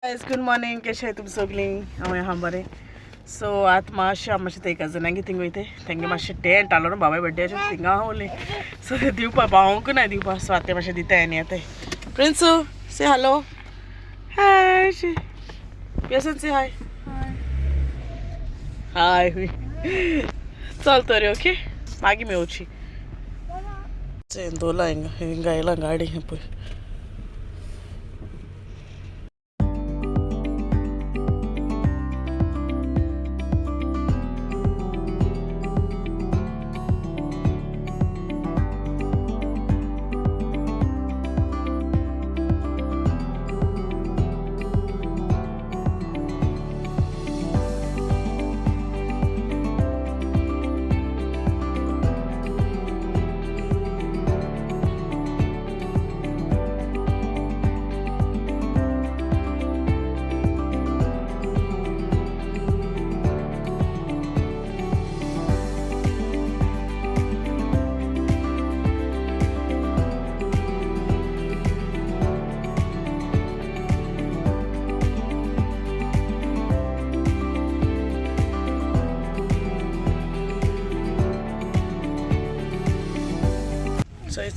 Guys good morning, कशें तुमी सगळीं? हांव आहा बरें. सो आतां मातशें हांव मातशें ते कजनांगे थिंग वयता. तेंगे मातशें टेंट आलो न्हू बाबाय बड्डेचें, थिंगा हांव उरलें. सो तें दिवपा पावोंक ना दिवपा. सो आतां मातशें दिता आनी येताय. प्रिन्सू से हॅलो, हाय पियसन से हाय हाय. चल तर ओके, मागीर मेवची. दोला हिंगा हिंगा येयला गाडी पळय.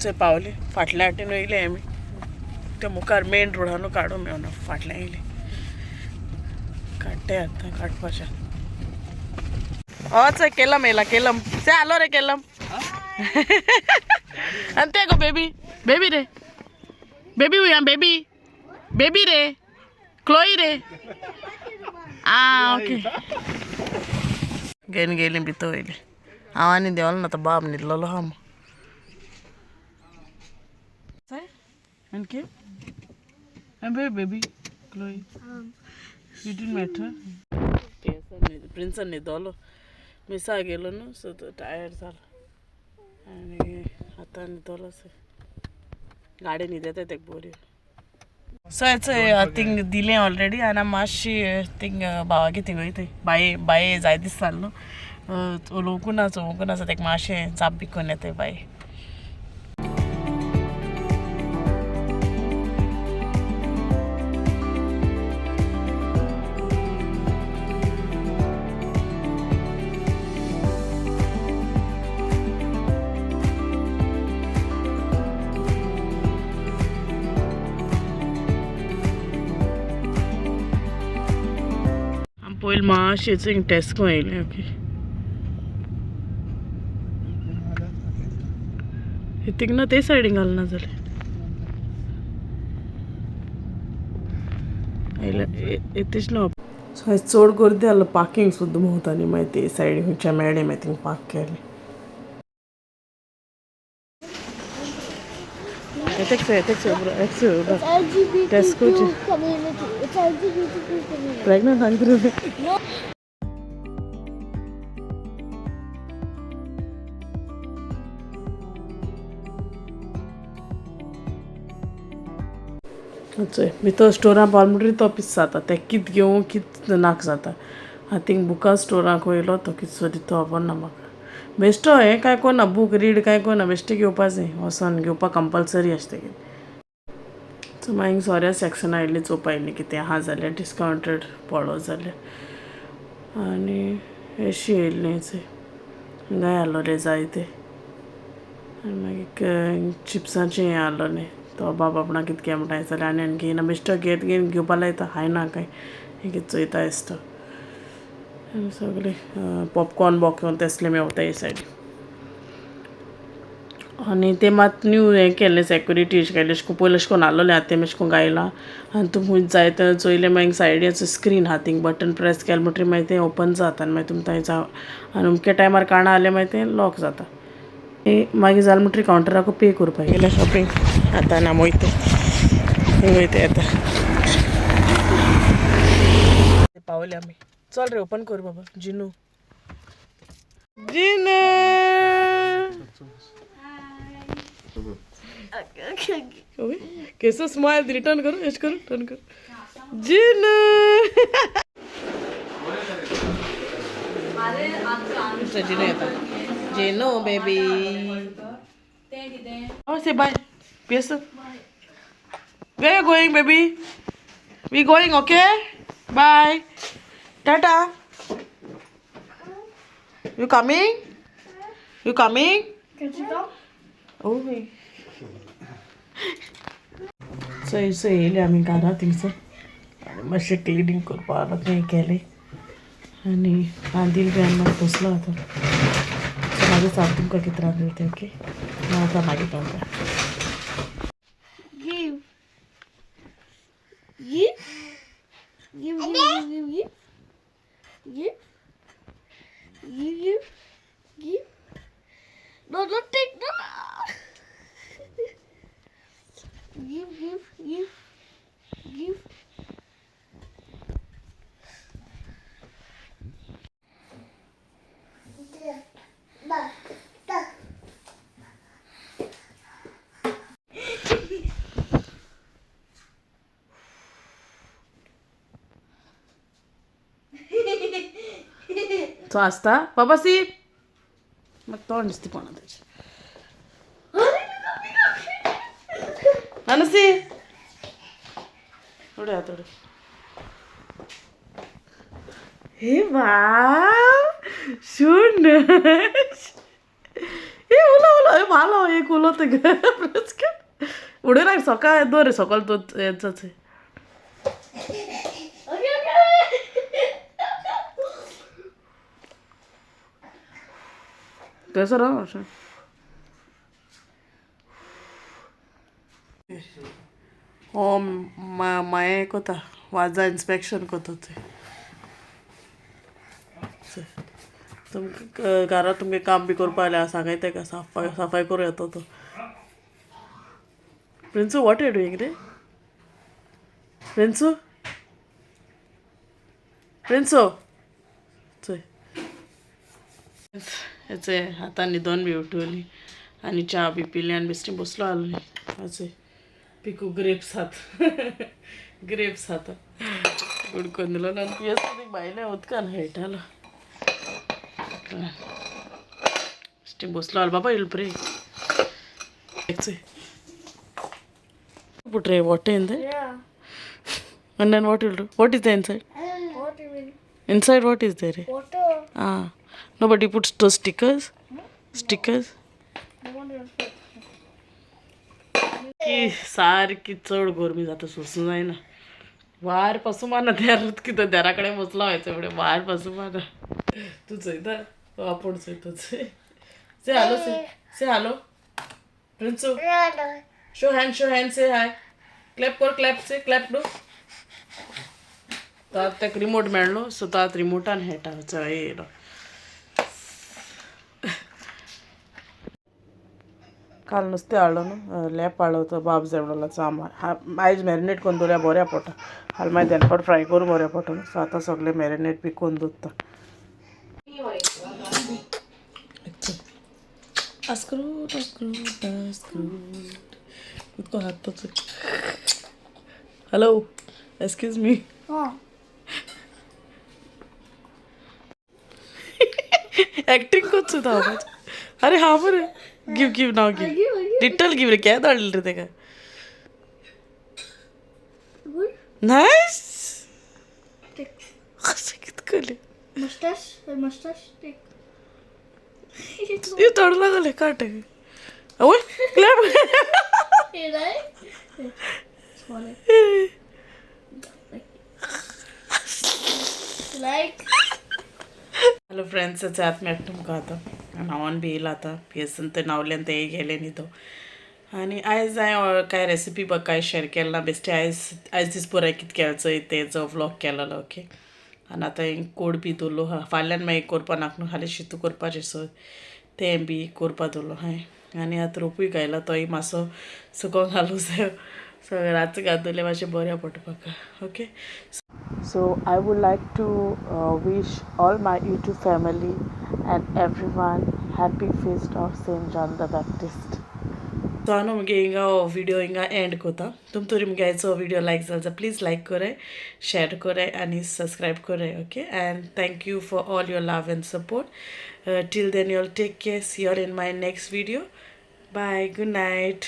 चोय पावले फाटल्या वाटेन येयले आमी. त्या मुखार मेन रोडानू काडूं मेळना, फाटल्यान येयले. काडटे आतां काडपाचें. हय केलम येयला, केलम से आलो रे केलम. आनी ते गो बेबी, बेबी रे, बेबी हुया, बेबी बेबी रे, क्लोई रे. आ ओके, घेवन गेली भितर वयली. हांव आनी देंवलो ना, तो बाब न्हिदलेलो आहा. And came? And baby, baby, Chloe. You didn't matter. Prince न्हिदलो, मिसा गेलो न्हू, सो तो टायर्ड जालो आनी आतां न्हिदलो. सो गाडी न्हिद येता तेका बरी. सो थिंग दिलें ऑलरेडी आनी आमी मातशी थिंग भावागे थिंग वयताय. बाये बाये जाय दीस जालो न्हू उलोवंकू ना, चोवंकू ना. सो तेका मातशें जाप बी करून येताय बाये. पयलीं मातशें थिंग टेस्को येयलें. ओके, थिंग ना ते सायडीन घालना जालें. येतेच न्हू. सो चड गर्दी आसलो, पार्किंग सुद्दां भोंवता न्ही. मागीर ते सायडीन खंयच्या मेळ्ळें, मागीर थिंग पार्क केलें. LGBTQ Tesco'cu. community. It's LGBTQ community. Pregnant सांगता. No. चोय भितर स्टोरां पावल म्हणटरीर तो पिस जाता, तें कित घेवं कित नाक जाता. आतां थिंग बुकां स्टोराक वयलो, तो कित सोदीत तो खबर ना म्हाका. बेश्टो हें कांय कोन्ना, बूक रीड कांय कोन्ना, बेश्टें घेवपा जाय, वोसोन घेवपा कंपल्सरी आसता तेगेलें. सो मागीर सोऱ्या सेक्शना आयिल्ली, चोवपा आयिल्ली कितें आहा जाल्यार डिस्कावंटेड पळो जाल्यार. आनी एशी येयल्ली चोय, हिंगाय आसलोले जायते. आनी मागीर चिप्साचें हें आसलोलें. तो बाब आपणाक कितें घे म्हणटा जाल्यार आनी आनी घेयना, बेश्टो घेत घेवन घेवपा लायता. हाय ना कांय हें कितें चोयता आसता. आनी सगळें पॉपकॉर्न बॉपकॉर्न तसलें मेवता हे सायडीन. आनी ते मात न्यू हें केल्लें, सेक्युरिटी अशें केल्लें, अशें करून पयलीं अशें करून आसलोलें, आतां तें अशें करून गायलां. आनी तुमी खूंय जाय थंय चोयलें, मागीर सायडीन स्क्रीन आहा, थिंग बटन प्रेस केलें म्हणटरीर मागीर तें ओपन जाता. आनी मागीर तुमी थंय जाव आनी अमके टायमार काणा जाल्यार मागीर तें लॉक जाता. मागीर जालें म्हणटरीर कावंटराकू पे करपाक गेलें शॉपिंग. आतां आनी आमी वयताय, थिंग वयताय आतां. पावले आमी. चल रे, ओपन कर बाबा. जिनू जिनू केसो स्मायल रिटर्न करू, एश करू, टर्न करू. जिनू जिनू येता. Jinu baby, Oh, say bye. Pierce. Where you going, baby? We going, okay? Bye, tata. You coming? You coming? Oh, so so येयली आमी घरा थिंगसर आनी मातशें क्लिनींग करपा आहा तें केलें आनी रांदील बी आनी मागीर बसलो आतां. सो मागीर सांग तुमकां कितें रांदलें तें. ओके, आतां मागीर तुमकां. Give. Give. Give, give, give, give. Give. Give, give. Give. No, don't take. No. Give, give, give. Give. तो आसता बाबा सी म्हाका तोंड दिसता कोणा तेजें. नानू सी थोडे थोडे. हे वाव शून्य. हे उलो उलो हे भालो एक उलो ते उडय ना सकाळ दवर सकाळ तो हेच. Okay, okay. थंयसर अशें हो माये कोता वाजा इन्स्पेक्शन कोता ते. तुमकां घरा तुमगे काम बी करपा जाल्यार सांगाय तेका साफाय साफाय करूं येता तो. प्रिन्सू, what you doing रे प्रिन्सू? प्रिन्सू चोय हेचे आतां न्हिदोन बी उठवली आनी च्या बी पिली आनी बेश्टी बसलो आसली. अशें पिकू ग्रेप्स हात ग्रेप्स खाता उडकोन दिलो आनी पियेस भायल्या उदकान खेळटालो. बेश्टी बसलो आसलो बाबा. येयल break put water in there. Yeah. And then what you'll do? What is there inside? What do you mean? Inside what is there? Water. Ah, nobody puts those stickers. Stickers. I want to. की सारकी चड गरमी जाता, सोसूं जायना. वार पासून मारना देरात कितें देरा कडेन बसलो हांवें फुडें वार पासून मारना. तूं चोयता आपूण चोयता. चोय, say hello, say, say hello Prinsu. Show hand, show hand, say hi. Clap कर, क्लॅप, से क्लॅप do. तो आतां ताका रिमोट मेळ्ळो, सो तो आतां रिमोटान खेळटा. चोय येयलो. काल नुस्तें हाडलो न्हू, लेप हाडलो तो बाब जाय म्हणलो चाम. आयज मॅरिनेट करून दवरल्या बऱ्या पोटा हाल मागीर दनपार फ्राय करून बऱ्या पोटा न्हू. सो आतां सगळें मॅरिनेट बी करून दवरता. अस्क्रूट अस्क्रूट अस्क्रूट इतको हात. Hello, excuse me. Oh. Acting করছো তো আবার. আরে হ্যাঁ বরে give, give now, give. Give, give. Little give রে. কে দাঁড়িয়ে রে দেখা. Good. Nice. Take. कित करले? Mustache. Mustache. Take. ये तोड़ लागले काटे ओय clap. You like? Swallow. Like. Hello friends, आत मेळटा तुमकां आतां. न्हांवन बी येयला आतां. पियेसन ते न्हांवले ते गेले न्ही तो. आनी आयज हांवें कांय रेसिपी बा कांय शेअर केला ना. बेश्टे आयज आयज दीस पुराय कितें केलें चोय तेजो व्लॉग केलेलो. ओके, आनी आतां हांवें कोड बी दवरलो आहा. फाल्यान मागीर करपा नाका न्हू, खाली शितू करपाचें, सो तें बी करपा दवरलो हांवें. आनी आतां रोपूय घायला, तोय मातसो सुकोंक घालूं जायो. सो रातचो घात दवरल्यार मातशें बरें पडटा म्हाका. Okay. So I would like to wish all my YouTube family and everyone happy feast of Saint John the Baptist. So हांव मुगे हिंगा हो व्हिडिओ हिंगा एंड करता. तुम तरी मुगे आयचो व्हिडिओ लायक जालो जाल्यार प्लीज लायक कराय, शेअर कराय आनी सबस्क्रायब कराय. Okay, and thank you for all your love and support. Till then, you all take care. See you all in my next video. Bye, good night.